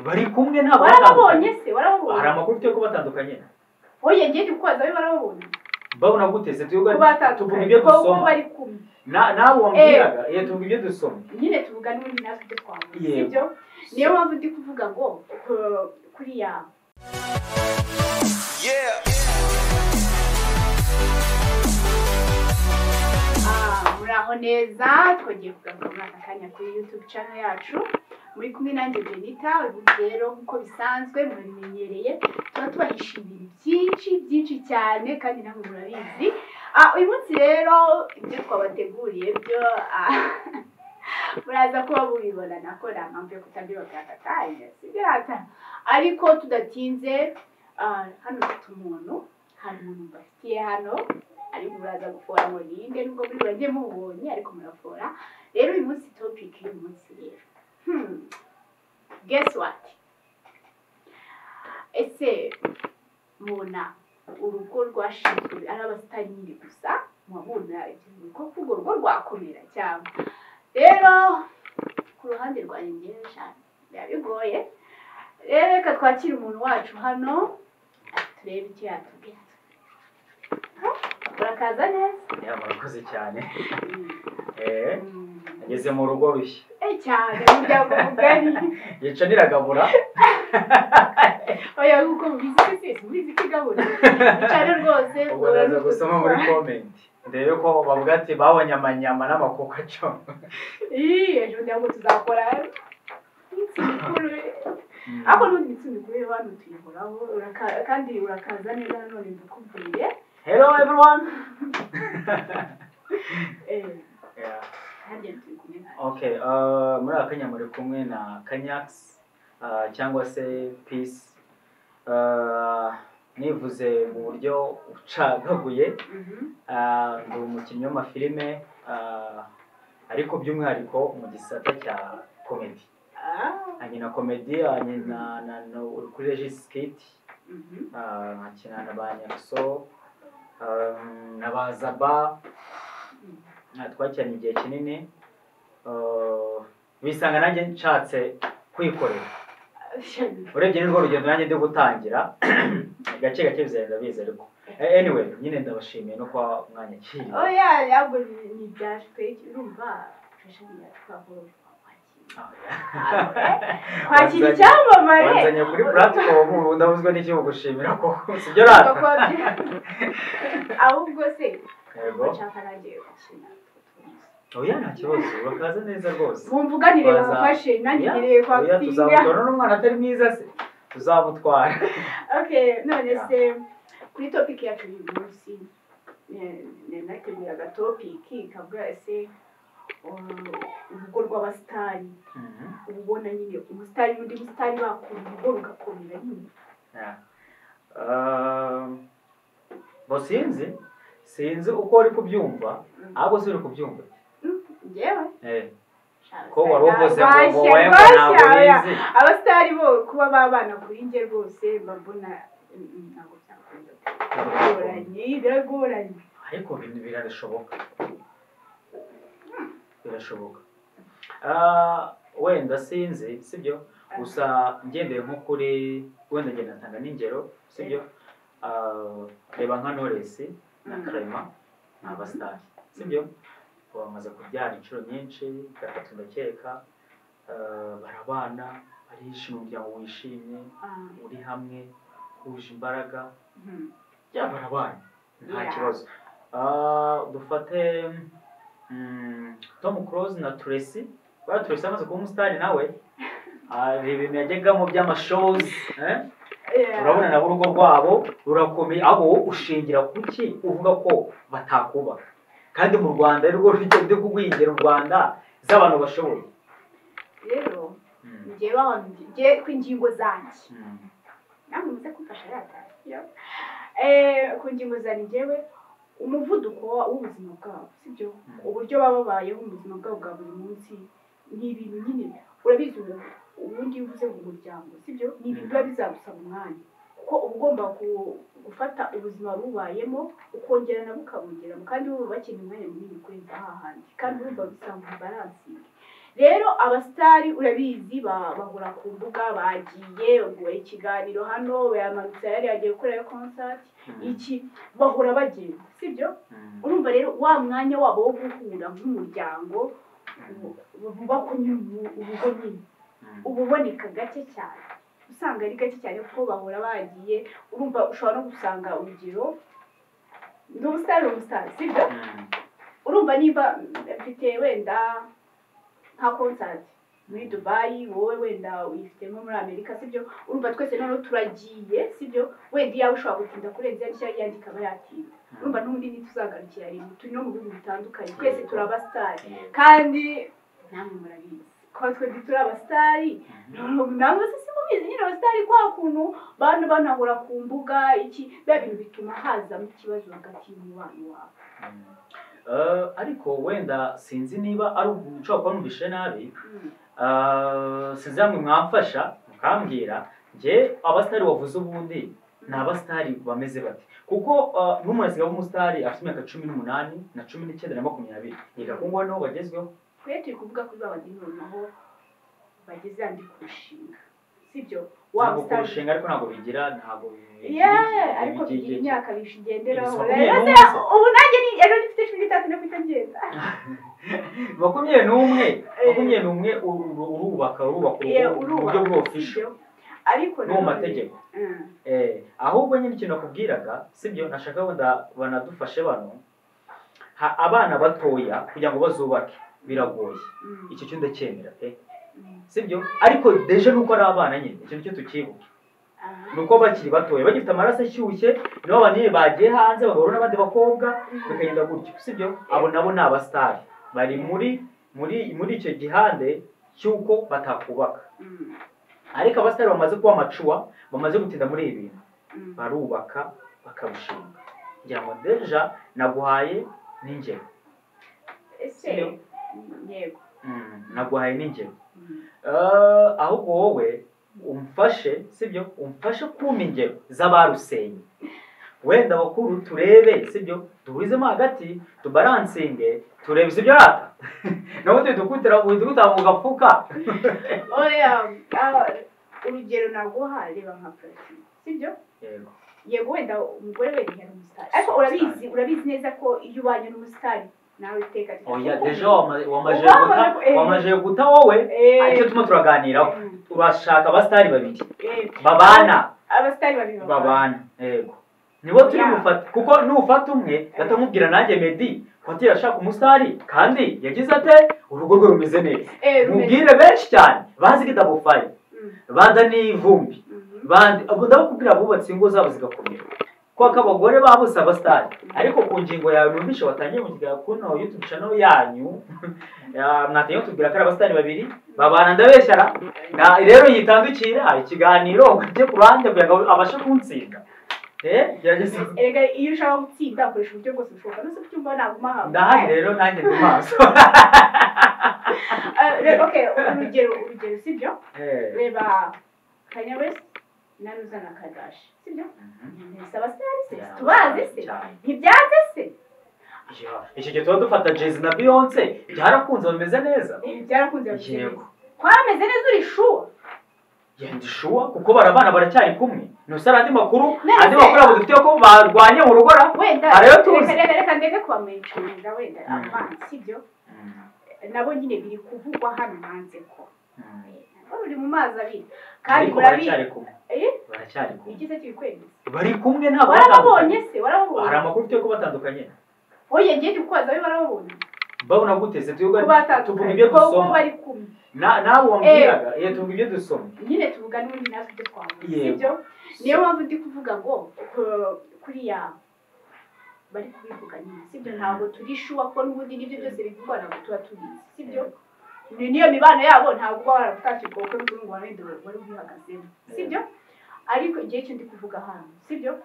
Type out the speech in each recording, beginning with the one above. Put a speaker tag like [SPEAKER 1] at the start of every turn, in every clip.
[SPEAKER 1] Bari kumwe ntabwo
[SPEAKER 2] warababonye se? Warababonye?
[SPEAKER 1] Hari amakuru ufite ko batandukanye?
[SPEAKER 2] Oye, ngiye kukubaza, we warababonye?
[SPEAKER 1] Babona gute se?
[SPEAKER 2] Ko
[SPEAKER 1] Tuvuga ibyo
[SPEAKER 2] batandukanye, ko
[SPEAKER 1] dusoma.
[SPEAKER 2] Bari kumwe.
[SPEAKER 1] Nawe wambwiraga iyo tuvuga ibyo dusoma.
[SPEAKER 2] Nyine tuvuga n'ubundi natwe ibyo twabonye.
[SPEAKER 1] Yego.
[SPEAKER 2] Sibyo, niyo mpamvu ndi kuvuga ngo kuriya.
[SPEAKER 3] Yeah.
[SPEAKER 2] Ah, muraho neza, twongeye kugaruka muri aka kanya kuri YouTube channel yacu, muri kumwe nanjye Benita. Uyu munsi rero, nk'uko bisanzwe murabimenyereye, tuba tubahisha ibintu byinshi byinshi cyane kandi namwe murabizi. Ah, uyu munsi rero ibyo twabateguriye byo muraza kuba mubibona, nako nta mpamvu yo kutabibabwira aka kanya, sibyo rata? Ariko tudatinze, hano dufite umuntu, hari umuntu mbafitiye hano, ariko muraza gufora ngo ninde, nubwo muri burajye mubonye, ariko murafora. Rero uyu munsi, topic y'uyu munsi rero, guess what? Ese mubona urugo rwashinzwe ari abasitari nyine gusa, muba mubona ko urwo rugo rwakomera? Cyangwa rero ku ruhande rwanjye njyewe sha biba bigoye. Rero reka twakire umuntu wacu hano, turebe icyo yatubwira. Urakaza neza.
[SPEAKER 1] Yeah, murakoze cyane. Ageze mu rugo rushya.
[SPEAKER 2] Eh, cyane, umuryango mugari.
[SPEAKER 1] Yica niragabura.
[SPEAKER 2] Oya, nkuko mubizi se, mubizi ko igabura cyane rwose.
[SPEAKER 1] Ubwo ndaza gusoma muri comment ndebe ko bavuga ati babonye amanyama n'amakoko aco.
[SPEAKER 2] Ii, ejo ntabwo tuzakora iminsi mikuru, ariko n'ubundi iminsi mikuru yo hano tuyihoraho. Kandi urakaza neza nanone, ndakubwiye.
[SPEAKER 1] Hello everyone. Yeah.
[SPEAKER 2] Harya turi kumwe na
[SPEAKER 1] Okay, muri aka kanya muri kumwe na Kanyax, cyangwa se Peace. Nivuze mu buryo ucagaguye, ndi umukinnyi w'amafilime, ariko by'umwihariko mu gisata cya comedy. Nkina comedy, nkina na kuri Regis Skit, nkakina na ba Nyaruso, na ba Zaba, twakinanye igihe kinini. Bisanga nanjye nshatse kwikorera. Urebye nirwo rugendo nanjye ndi gutangira, gake gake bizagenda biza, ariko anyway, nyine ndabashimiye no kuba mwanyakiriye.
[SPEAKER 2] Oya, ntabwo ni ibyacu twe, urumva fashion yacu twakora kwakira icyamamare.
[SPEAKER 1] Wanzanye kuri platform, ubu ndabuzwa n'icyo gushimira ko sibyo rata?
[SPEAKER 2] Ahubwo se
[SPEAKER 1] Yego.
[SPEAKER 2] nshaka nanjye gukina.
[SPEAKER 1] Oya, nta kibazo, urakaza neza rwose.
[SPEAKER 2] Mumvuganire, mumfashe nanjye ngereye kwa
[SPEAKER 1] Oya,
[SPEAKER 2] kutinga.
[SPEAKER 1] Tuzamutwara n'umwana atari mwiza se tuzamutwara.
[SPEAKER 2] Okay, none se kuri topic yacu y'uyu munsi, nateguye agatopic kavuga: ese urugo rw'abasitari, uba ubona nyine umusitari n'undi musitari bakora urugo rugakomera nyine?
[SPEAKER 1] Yeah. Bo sinzi uko uri kubyumva, ahubwo si uri kubyumva.
[SPEAKER 2] Njyewe
[SPEAKER 1] Ko wari uvuze ngo wowe ngo ntabwo bizi.
[SPEAKER 2] Abasitari bo kuba babana, kuri njye rwose mbabona ntabwo byakunda, biragoranye, biragoranye.
[SPEAKER 1] Ariko birashoboka, birashoboka. Wenda sinzi, sibyo, gusa ngendeye nko kuri wenda ngenda natanga n'ingero, sibyo? Reba nka Knowless na Clement, ni abasitari, sibyo? Bamaze kubyara inshuro nyinshi, gatatu ndakeka. Barabana, barishima, umuryango wishimye, uri hamwe, uhuje imbaraga, ya barabana nta kibazo. Dufate Tom Close na Tracy. Bariya Tracy amaze kuba umusitari nawe hari ibintu yajyagamo by'amashows, eh? Urabona nabo urugo rwabo rurakomeye. Ahubwo wowe ushingira kuki uvuga ko batakubaka, kandi mu Rwanda ari rwo rugendo kugwingira u Rwanda z'abantu bashoboye?
[SPEAKER 2] Rero njyewe aho njye ku ingingo zanjye, namwe muze kumfasha yataye, ku ngingo zanjye njyewe, umuvuduko w'ubuzima bwabo, sibyo? Uburyo baba babayeho mu buzima bwabo bwa buri munsi ni ibintu nyine urabizi, ubundi iyo uvuze ngo umuryango, sibyo, ni ibintu biba bizagusaba umwanya, kuko uba ugomba gufata ubuzima bubayemo ukongera nabo ukabongeramo, kandi bo bakeneye umwanya munini kurenza hahandi, kandi urumva bisanga balancinge. Rero abasitari urabizi bahora ku mbuga, bagiye ngo ikiganiro hano yamanutse yari yagiye gukorera concert iki, bahora bagenda, sibyo? Urumva rero wa mwanya wabo wo guhura nk'umuryango bubaka urugo nyine ububoneka gake cyane, usanga ari gake cyane kuko bahora bagiye. Urumva ushobora no gusanga urugero ndi umusitari, sibyo? Urumva niba mfite wenda nka concert muri Dubai, wowe wenda uyifitemo muri Amerika, sibyo? Urumva twese noneho turagiye, sibyo? Wenda iyawe ushobora gutinda kurenza iyanjye, iyanjye ikaba yatinda. Urumva n'ubundi ntituzagarukira rimwe, turi no mu bihugu bitandukanye, twese turi abasitari kandi namwe murabizi ko twe turi abasitari. Namwe se simubizi nyine abasitari kwa kuntu bantu banahora ku mbuga iki, biba bintu bituma hazamo ikibazo hagati y'umubano wabo.
[SPEAKER 1] Ariko wenda sinzi niba ari ushobora kuba numvise nabi, sinzi namwe mwamfasha mukambwira njye abasitari wavuze ubundi ni abasitari bameze bate? Kuko n'umuntu asigaye umusitari afite imyaka 18 na 19 na 20, yiga ku ngo niho bagezweho.
[SPEAKER 2] Twe turi kuvuga kuri ba bandi noneho bageze andi kurushinga, sibyo?
[SPEAKER 1] Wa kurushinga ariko ntabwo bigira, ntabwo
[SPEAKER 2] ariko bigira imyaka bishigenderaho. Ubu nanjye ni ejo nifite 13 no kwita ngenda
[SPEAKER 1] 21 urubaka uburyo bw'official
[SPEAKER 2] ariko
[SPEAKER 1] no mu mategeko. Ahubwo nyine ikintu nakubwiraga, sibyo? Nashaka wenda banadufashe bano abana batoya kugira ngo bazubake biragoye, icyo cyo ndacyemera pe, sibyo? Ariko deje nuko ari abana nyine icyo nicyo tukibuke, nuko bakiri batoya bagifite amaraso ashyushye, nibo banini bagiye hanze bagahura n'abandi bakobwa bikagenda gutyo, sibyo? Abo nabo ni abasitari bari muri icyo gihande cy'uko batakubaka. Ariko abasitari bamaze kuba amacuwa, bamaze gutinda muri ibi bintu, barubaka bakarushinga. Ngira ngo deja naguhaye n'ingero.
[SPEAKER 2] Ese yego
[SPEAKER 1] naguhaye n'ingero. Ahubwo wowe umfashe, sibyo? Umfashe kumpa ingero z'abarusenye, wenda bakuru turebe, sibyo? Duhurizemo hagati, tubaransinge, turebe, sibyo rata? Nawe tudukutira mu gafuka.
[SPEAKER 2] Oya, urugero naguha reba nka Platini, sibyo?
[SPEAKER 1] Yego.
[SPEAKER 2] Yego wenda umugore we ntiyari umusitari, ariko urabizi neza ko iyo ubanye n'umusitari nawe iteka.
[SPEAKER 1] Oya deja wamaje guta wowe, icyo tuma turaganiraho. Urashaka abasitari babiri babana,
[SPEAKER 2] abasitari babiri
[SPEAKER 1] babana, yego nibo turi gufata, kuko nufata umwe batamubwira nanjye Meddy ko ashaka umusitari kandi yagize ate urugo rwe rumeze neza, mubwire benshi cyane bazi Double Five, banda n'ivumbi, bandi ndabakubwira bubatse ingo zabo zigakomera kuko abagore babo si abasitari. Ariko ku ngingo yawe numvishe watangiye mu kiganiro kuno YouTube channel yanyu, mwatangiye kutubwira ko ari abasitari babiri babana, ndabeshyara rero yitandukira ikiganiro ujye ku ruhande kugira ngo abashe kuntsinda.
[SPEAKER 2] Erega iyo ushaka gutsinda ukoresha uburyo bwose bushoboka, nuse kucyumva naguma hamwe
[SPEAKER 1] ndahari rero nanjye ndi maso.
[SPEAKER 2] Okay, urugero sibyo? Reba Kanye West na Nuzana Kardashian, sibyo? Ni abasitari se tubazi se ntibyanze se?
[SPEAKER 1] Icyo gihe tuba dufata Jay-Z na Beyonce byarakunze bameze neza.
[SPEAKER 2] Byarakunze bameze neza. Kwameze neza uri sure?
[SPEAKER 1] Ndi sure kuko barabana baracyari kumwe. Nusara andi makuru, andi makuru abo dufite ko barwanye mu rugo ra.
[SPEAKER 2] Wenda reka ndeke kubamenyesha wenda abana, sibyo? Nabo nyine biri kuvugwa hano hanze ko ruri mu mazi abiri kandi
[SPEAKER 1] baracyari kumwe. Baracyari kumwe.
[SPEAKER 2] Igize kibikwemeza.
[SPEAKER 1] Bari kumwe ntabwo
[SPEAKER 2] warababonye se? Warababonye?
[SPEAKER 1] Hari amakuru ufite ko batandukanye.
[SPEAKER 2] Oye ngiye kubaza abe barababonye.
[SPEAKER 1] Babona gute se? Tuvuga ibyo dusoma.
[SPEAKER 2] Bari kumwe.
[SPEAKER 1] Nawe wambwiraga, tuvuga ibyo dusoma.
[SPEAKER 2] Nyine tuvuga n'ubundi natwe ibyo twabonye, sibyo? Niyo mpamvu ndi kuvuga ngo kuriya bari kubivuga nyine, sibyo? Ntabwo turi sure ko n'ubundi n'ibyo byose bivugwa ntabwo tuba tubizi, sibyo? Niyo mibano yabo ntabwo uba waratashye ubwo bukwe ngo wenda wari ubihagazemo, sibyo? Ariko igihe cyo ndi kuvuga hano, sibyo?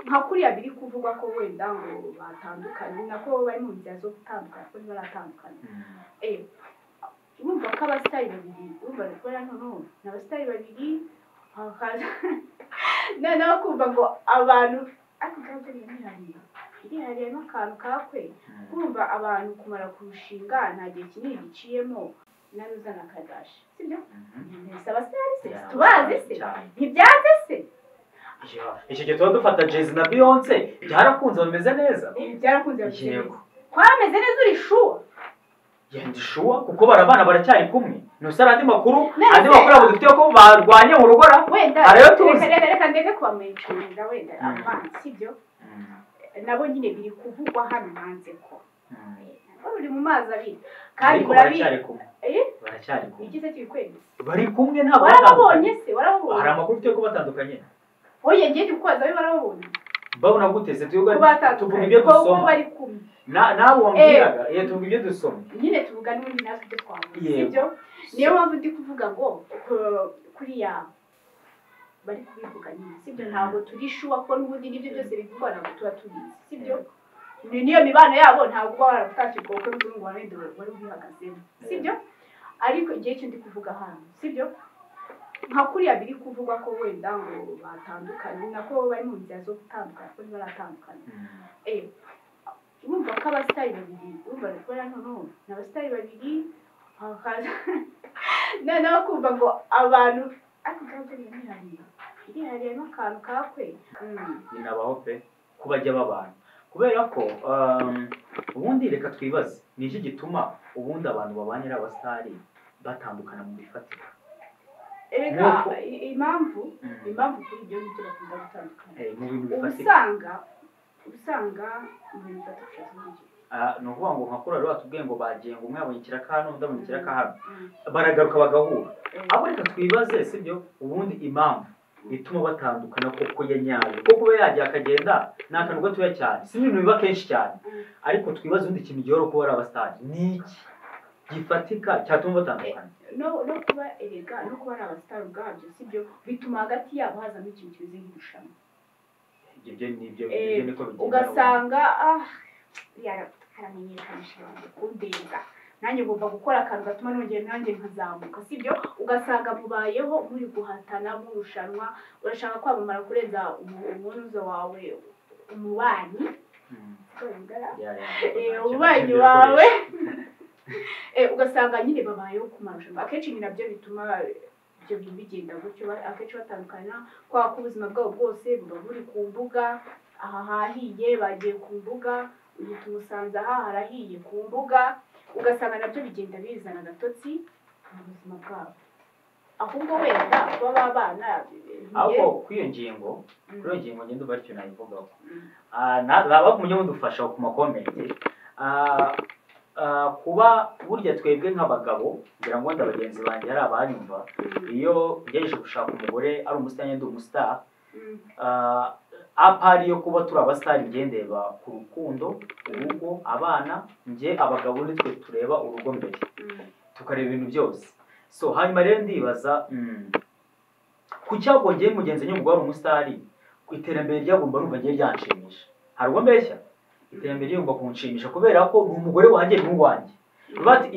[SPEAKER 2] Nka kuriya biri kuvugwa ko wenda ngo batandukanye, nako bari mu nzira zo gutandukana ko ntibaratandukana. Urumva ko abasitari babiri, urumva bari noneho ni abasitari babiri, noneho kumva ngo abantu ariko ntabwo irihariye n'akantu kakwe, kumva abantu kumara kurushinga nta gihe kinini giciyemo. na Nuza na Kardashian, sibyo? Ntibise abasitari se? Tubazi se? Ntibyanze se?
[SPEAKER 1] Icyo gihe tuba dufata Jay-Z na Beyonce, byarakunze, bameze neza.
[SPEAKER 2] Byarakunze, bameze neza. Kwameze neza, uri sure?
[SPEAKER 1] Yenda sure, kuko barabana, baracyari kumwe. Ntusa andi makuru, andi makuru abo dufite ko barwanye mu rugo ra.
[SPEAKER 2] Wenda
[SPEAKER 1] Ariyo tuzi.
[SPEAKER 2] Reka ndeke kubamenyesha wenda abana, sibyo? Nabo nyine biri kuvugwa hano hanze ko ruri mu mazi abiri kandi
[SPEAKER 1] baracyari kumwe. Baracyari kumwe.
[SPEAKER 2] Igize kibikwemeza.
[SPEAKER 1] Bari kumwe, ntabwo.
[SPEAKER 2] Warababonye se? Warababonye?
[SPEAKER 1] Hari amakuru ufite ko batandukanye?
[SPEAKER 2] Oye, ngiye kubaza abe barababonye.
[SPEAKER 1] Babona gute se? Tuvuga ibyo dusoma.
[SPEAKER 2] Bari kumwe.
[SPEAKER 1] Nawe wambwiraga, iyo tuvuga ibyo dusoma.
[SPEAKER 2] Nyine tuvuga n'ubundi natwe ibyo twabonye, sibyo? Niyo mpamvu ndi kuvuga ngo kuriya bari kubivuga nyine, sibyo? Ntabwo turi sure ko n'ubundi n'ibyo byose bivugwa ntabwo tuba tubizi, sibyo? Niyo mibano yabo ntabwo uba waratashye ubwo bukwe bw'ubu wenda wari ubihagazemo, sibyo? Ariko igihe cyo ndi kuvuga hano, sibyo, nka kuriya biri kuvugwa ko wenda ngo batandukanye, nako bari mu nzira zo gutandukana, ko ntibaratandukana. Urumva ko abasitari babiri, urumva kubera noneho ni abasitari babiri, noneho kumva ngo abantu ariko kandi irihariye, irihariye akantu kakwe.
[SPEAKER 1] Binabaho pe ko bajya babana, kubera ko ubundi reka twibaze ni iki gituma ubundi abantu babanye ari abasitari batandukana mu bifatika?
[SPEAKER 2] Erega impamvu kuri ibyo ngibyo bakunda gutandukana
[SPEAKER 1] mu bintu bifatika,
[SPEAKER 2] usanga mu bintu bifatika ushatse kugira
[SPEAKER 1] Ni ukuvuga ngo nka kuri batubwiye ngo bagiye, ngo umwe yabonye ikiraka hano, undi abonye ikiraka hano, baragaruka bagahura. Ahubwo reka twibaze, sibyo, ubundi impamvu ituma batandukana koko ya nyayo, kuko kuba yagiye akagenda ni akantu gatoya cyane, si ibintu biba kenshi cyane. Ariko twibaze ubundi ikintu gihora kuba ari abasitari ni iki gifatika cyatuma batandukana?
[SPEAKER 2] No kuba, erega no kuba ari abasitari ubwabyo, sibyo, bituma hagati yabo hazamo ikintu kimeze nk'irushanwa.
[SPEAKER 1] Ibyo nibyo, ibyo niko bigenda.
[SPEAKER 2] Ugasanga aramenyekanisha abantu kundenza, nanjye ngomba gukora akantu gatuma nongera nanjye nkazamuka, sibyo? Ugasanga mubayeho muri guhatana, murushanwa, urashaka kwamamara kurenza umunuza wawe, umubanyi, umubanyi wawe. Ugasanga nyine babayeho ku marushanwa. Akenshi ni nabyo bituma ibyo bintu bigenda gutyo, akenshi batandukana, kubera ko ubuzima bwabo bwose buba buri ku mbuga. Aha hahiye, bagiye ku mbuga, uyu tumusanze aha harahiye ku mbuga. Ugasanga nabyo bigenda bizana agatotsi mu buzima bwabo. Ahubwo wenda kuba babana.
[SPEAKER 1] Ahubwo kuri iyo ngingo ngenda uba aricyo nayivugaho, bakumye mudufasha ku ma comment. Kuba burya twebwe nk'abagabo, ngira ngo wenda bagenzi banjye hari abanyumva, iyo ngerageje gushaka umugore ari umusitari, ndi umusitari, à part yo kuba turi abasitari, njye ndeba ku rukundo, urugo, abana. Njye abagabo nitwe tureba urugo mbere, tukareba ibintu byose. So hanyuma rero ndibaza ku cyago ngiye mugenzi nyumugore ari umusitari, ku iterambere ryagomba numva ngiye ryanshimisha. Hari ubwo mbeshya? Iterambere rigomba kunshimisha kubera ko ni umugore wanjye, ni uwanjye. Bati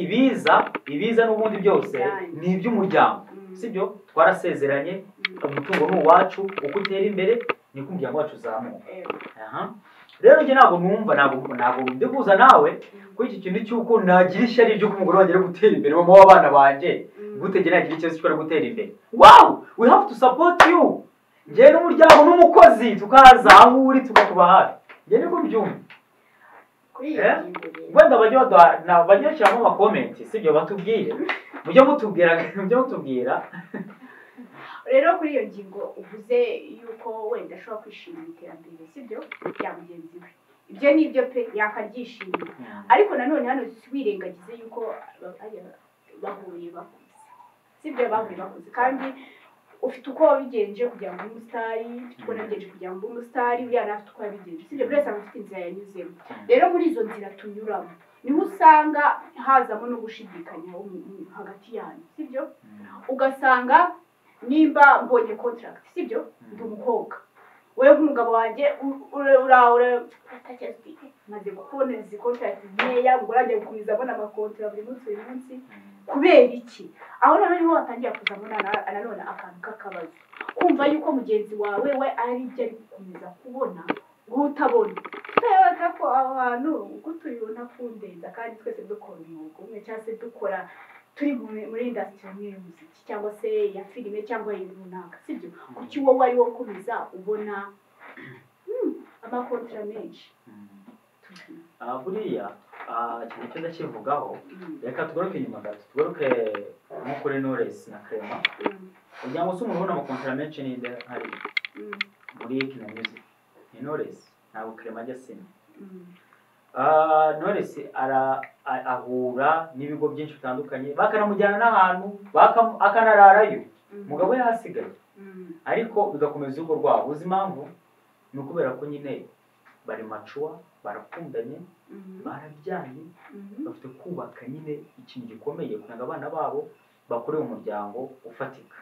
[SPEAKER 1] ibiza n'ubundi byose ni iby'umuryango, sibyo? Twarasezeranye, umutungo ni uwacu, uko utera imbere niko umuryango wacu uzamuka. Aha rero njye ntabwo numva, ntabwo ndi kuza nawe kuri iki kintu cy'uko nagira ishyari ry'uko umugore wanjye ari gutera imbere, mama w'abana banjye. Gute njye nagira ikibazo cy'uko ari gutera imbere? Wow, we have to support you, njye n'umuryango n'umukozi, tukaza aho uri tukakuba hafi. Njye niko mbyumva.
[SPEAKER 2] Kuri iyo ngingo rero,
[SPEAKER 1] Wenda bajye baduha, bajye bashyiramo ama comment, sibyo? Batubwire, mujye mutubwira, mujye mutubwira.
[SPEAKER 2] Rero kuri iyo ngingo uvuze yuko wenda ashobora kwishimira iterambere, sibyo, rya mugenzi we, ibyo ni ibyo pe, yakaryishimira. Ariko nanone hano wirengagize yuko bahuye bakuze, sibyo? Bahuye bakuze, kandi ufite uko wabigenje kugira ngo ube umusitari, ufite uko nabigenje kugira ngo ube umusitari, uriya nawe afite uko yabigenje, sibyo? Buri wese aba afite inzira yanyuzemo. Rero muri izo nzira tunyuramo niho usanga hazamo no gushidikanya hagati yanyu, sibyo? Ugasanga nimba mbonye contract, sibyo, ndi umukobwa, wowe nk'umugabo wanjye uratekereza uti maze kubona izi contract nkeya, umugore agiye gukomeza abona amakontra buri munsi buri munsi, kubera iki? Aho noneho niho watangira kuzamo nanone akantu k'akabazo, kumva yuko mugenzi wawe we ari ibyo ari gukomeza kubona wowe utabona. Tutabona ko aho hantu uko tubibona kundenza, kandi twese dukora umwuga umwe cyangwa se dukora Turi muri industry imwe y'umuziki cyangwa se ya filime cyangwa ibintu runaka, sibyo? Kuki wowe ari wowe ukomeza ubona amakontra menshi?
[SPEAKER 1] Buriya ikintu cyo ndakivugaho, reka tugaruke inyuma gato, tugaruke nko kuri Knowless na Clement. Kugira ngo se umuntu ubona amakontra menshi ninde hari muri Kina Music? Ni Knowless, ntabwo Clement ajya asinya. Knowless ahura n'ibigo byinshi bitandukanye, bakanamujyana n'ahantu akanararayo, umugabo yahasigaye, ariko bigakomeza urugo rwabo. Uzi impamvu? Ni ukubera ko nyine bari macuwa, barakundanye, barabyaye, bafite kubaka nyine ikintu gikomeye kugira ngo abana babo bakure mu muryango ufatika.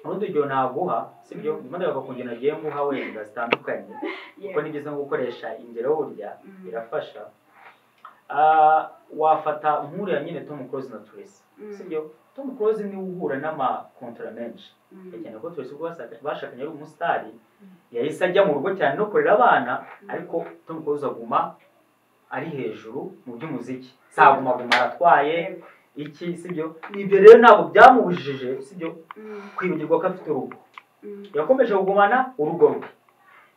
[SPEAKER 1] Urundi rugero naguha, sibyo, ndimo ndagaruka ku ngero nagiye nguha wenda zitandukanye, kuko ni byiza gukoresha ingero burya birafasha. Wafata nk'uriya nyine Tom Close na Tracy, sibyo? Tom Close niwe uhura n'amakontra menshi cyane ko Tracy ubwo bashakanye ari umusitari, yahise ajya mu rugo cyane no kurera abana, ariko Tom Close aguma ari hejuru mu by'umuziki, sagumaguma aratwaye iki, sibyo? Ibyo rero ntabwo byamubujije, sibyo, kwibagirwa ko afite urugo. Yakomeje kugumana urugo rwe.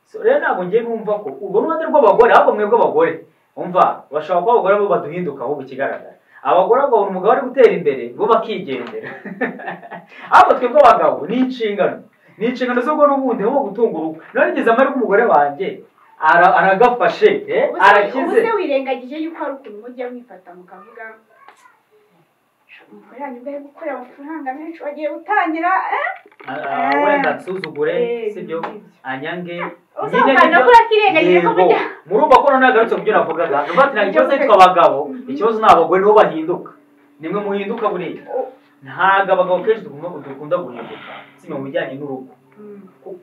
[SPEAKER 1] So rero ntabwo ngiye numva ko urwo ruhande rw'abagore, ahubwo mwebwe abagore umva bashobora kuba abagore bo baduhinduka, ahubwo ikigaragara abagore babona umugabo ari gutera imbere bo bakigendera. Ahubwo twebwe abagabo ni inshingano, ni inshingano z'ubwo n'ubundi nko gutunga urugo. None ngeze amahirwe umugore wanjye aragafashe, arakize.
[SPEAKER 2] Ubuse wirengagije yuko hari ukuntu mujya mwifata mukavuga umugore wanjye ubwo ari gukora amafaranga menshi wagiye gutangira
[SPEAKER 1] wenda nsuzugure, sibyo, anyange. Murumva ko noneho agarutse ku byo navugaga, numva ati ntabwo ikibazo ari twe abagabo, ikibazo ni abagore nibo bahinduka, nimwe muhinduka buriya. Ntabwo abagabo kenshi dukunda guhinduka, si mu bijyanye n'urugo.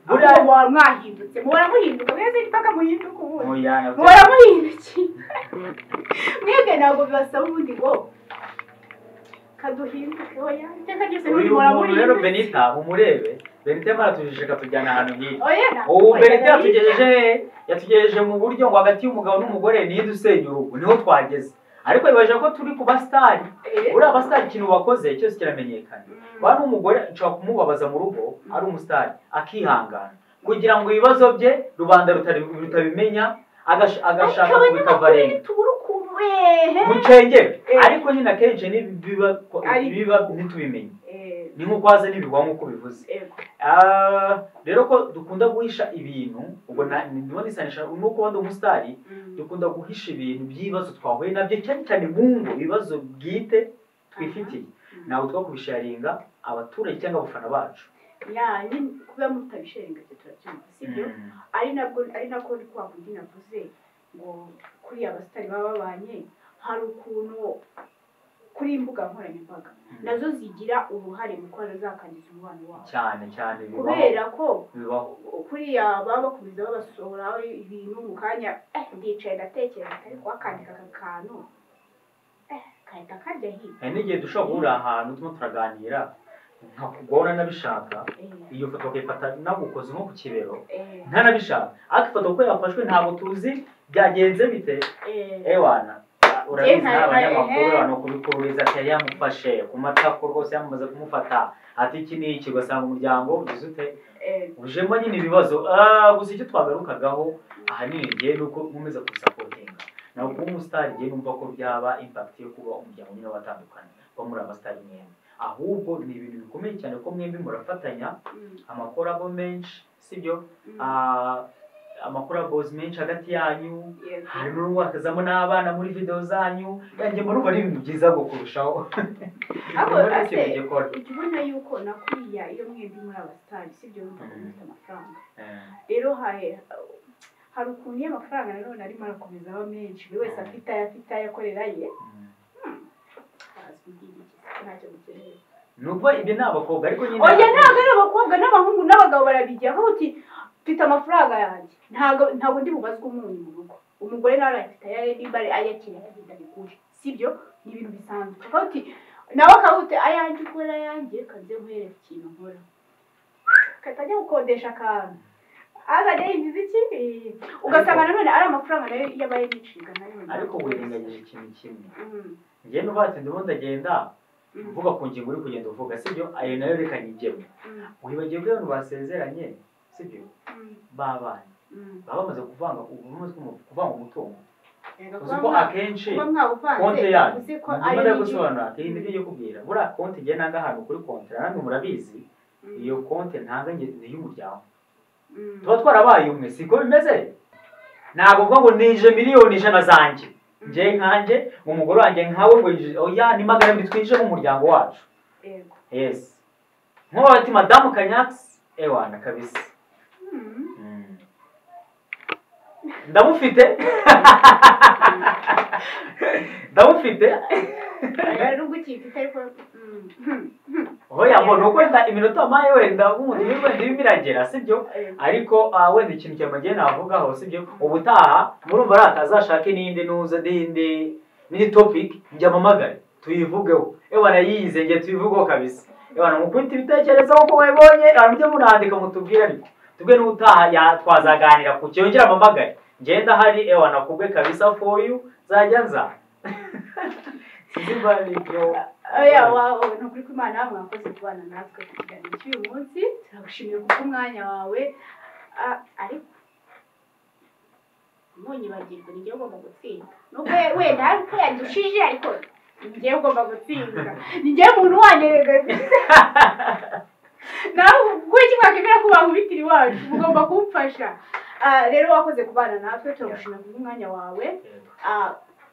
[SPEAKER 2] Buriya mwahindutse, muhora muhinduka, mwese mpaka muhinduka ubundi muhora muhindukiye. Mwebwe ntabwo bibasaba ubundi ngo kaduhinduke, oya iteka ryose
[SPEAKER 1] Uyu muntu rero Benita mumurebe, Benita yaratujije akatujyana ahantu hirya. Ubu Benita yatugejeje, yatugejeje mu buryo ngo hagati y'umugabo n'umugore ninde usenya urugo, niho twageze. Ariko bibaje ko turi ku basitari, uriya abasitari ikintu bakoze cyose kiramenyekana. Ba n'umugore nshobora kumubabaza mu rugo ari umusitari akihangana kugira ngo ibibazo bye rubanda rutabimenya, agashaka kubikavarenga mucengere. Ariko nyine akenshi biba ntitubimenye, ni nk'uko haza n'ibigwa nk'uko bivuze. Rero ko dukunda guhisha ibintu, ubwo ndimo nisanisha nuko wenda umusitari, dukunda guhisha ibintu by'ibibazo twahuye nabyo cyane cyane mu ngo, ibibazo bwite twifitiye, ntabwo twakubisharinga abaturage cyangwa abafana bacu.
[SPEAKER 2] Kuba mutabisharinga cyo turabyumva, sibyo? Ari nabwo ari nako ni kwa kundi navuze ngo kuri abasitari baba babanye, hari ukuntu kuri imbuga nkoranyambaga nazo zigira uruhare mu kuba zakangiza umubano wabo
[SPEAKER 1] cyane cyane,
[SPEAKER 2] kubera ko kuriya baba bakomeza babasohora ibintu mu kanya. Ndicaye ndatekereza ariko wakandika aka kantu kahita karya hirya.
[SPEAKER 1] Hari n'igihe dushobora guhurira ahantu turimo turaganira nkakugora nabishaka, iyo foto bakayifata nagukoze nko ku kibero ntanabishaka, ariko ifoto kuko yafashwe ntabwo tuzi byagenze bite. Ewana urabizi n'abanyamakuru abantu kubikururiza ati yamufashe ku matako rwose, yamaze kumufata ati iki ni iki, ugasanga umuryango ugize ute ujemo nyine ibibazo. Gusa icyo twagarukagaho ahanini ngiye ni uko nkomeza kubisapotinga, naho kuba umusitari ngiye numva ko byaba impact yo kuba umuryango nyine watandukanye kuba muri abasitari mwembi, ahubwo ni ibintu bikomeye cyane ko mwembi murafatanya amakorabo menshi, sibyo? Amakorabozi menshi hagati yanyu, harimo n'uwakazamo n'abana muri video zanyu, yanjye murumva ari ibintu byiza ngo kurushaho.
[SPEAKER 2] Ujya ubona yuko nakuriya iyo mwembi muri abasitari, sibyo, wumva ko mufite amafaranga. Rero hari ukuntu iyo amafaranga nanone arimo arakomeza aba menshi, buri wese afite ayo afite ayo akorera ye, ntacyo mukeneye.
[SPEAKER 1] Nubwo ibyo ni abakobwa, ariko nyine
[SPEAKER 2] oya ntabwo ari abakobwa n'abahungu n'abagabo barabigira uti mfite amafaranga yanjye, ntabwo ndi bubazwe umunyu mu rugo, umugore nawe arayafite ayaye nimba ayakeneye aragenda abigure, sibyo? Ni ibintu bisanzwe. Uti nawe akavuga uti ayanjye ukora ayanjye kanze nkwereke ikintu nkora, katajya gukodesha akantu. Azajya yinjiza iki? Ugasanga nanone ari amafaranga nayo yabaye n'inshinga nayo.
[SPEAKER 1] Ariko wirengagije ikintu kimwe. Njye nubatse ndimo ndagenda mvuga ku ngingo uri kugenda uvuga, sibyo? Ayo nayo reka nyigemo. Wibagiwe ko abantu basezeranye, sibyo? Babanye. Baba bamaze kuvanga kuvanga umutungo. Uzi ko akenshi konti yanyu ndimo ndagusobanura iyi nibyo ngiye kubwira. Buriya konti njye nanga ahantu kuri konti namwe murabizi, iyo konti ntanga ni iy'umuryango. Tuba twarabaye umwe, siko bimeze? Ntabwo mvuga ngo nije 100,000,000 zanjye njye nkanjye umugore wanjye nkawe ngo oya ni 200 twinjije mu muryango wacu.
[SPEAKER 2] Yego.
[SPEAKER 1] Yes. Nkuba bati madamu Kanyaks ewana kabisa. Ndamufite. Ndamufite.
[SPEAKER 2] Nubwo ukifite ariko
[SPEAKER 1] oya mbona uko wenda iminota maye wenda umuntu wenda ibiragera, sibyo? Ariko wenda ikintu cyamagiye navugaho, sibyo? Ubutaha murumva ratazashake n'indi nuza n'indi topic njya mamagare tuyivugeho. Ewana yize nge tuyivugeho kabisa. Ewana mukubita ibitekerezo uko webonye, mujye munandika mutubwire, ariko tubwe n'ubutaha ya twazaganira ku cyongera mamagare. Ngenda hari ewana kubwe kabisa for you zajya nza. Sinzi ibyo.
[SPEAKER 2] Oya wawe ni ukuri ko Imana mwakoze kubana natwe ku kiganiro cy'uyu munsi, turagushimiye kuko umwanya wawe ariko ntunyibagirwe ni njyewe ugomba gutsinda. Nubwo wenda hari uko yandushije ariko ni njyewe ugomba gutsinda. Ni njyewe muntu wanyerega. Nawe kuki mwakemera ko bankubitira iwacu, mugomba kumfasha. Rero wakoze kubana natwe, turagushimira kuko umwanya wawe.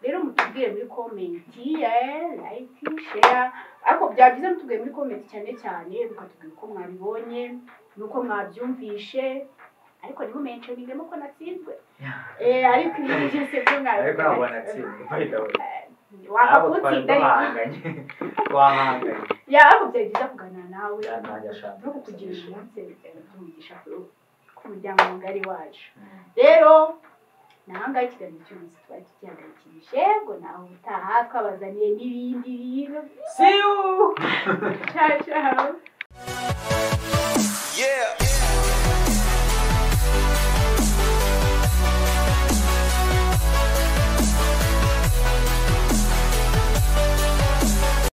[SPEAKER 2] Rero mutubwire muri comment, like, share, ariko byaba byiza mutubwire muri comment cyane cyane mukatubwira uko mwabibonye nuko mwabyumvishe, ariko ntimumentioningemo ko natsinzwe. Ariko ibindi byose byo mwabibonye.
[SPEAKER 1] Ariko ntabwo natsinzwe, by the way.
[SPEAKER 2] Wakagutsinda
[SPEAKER 1] ariko twahanganye.
[SPEAKER 2] Ya ariko byari byiza kuganira nawe no kukugira umunsi byumugisha ku muryango mugari wacu. Rero nahanga ikiganiro cy'umunsi twari tugihagarikije, ngo nawe utaha twabazaniye n'ibindi bintu.
[SPEAKER 1] See you.
[SPEAKER 2] Ciao ciao.
[SPEAKER 3] Yeah.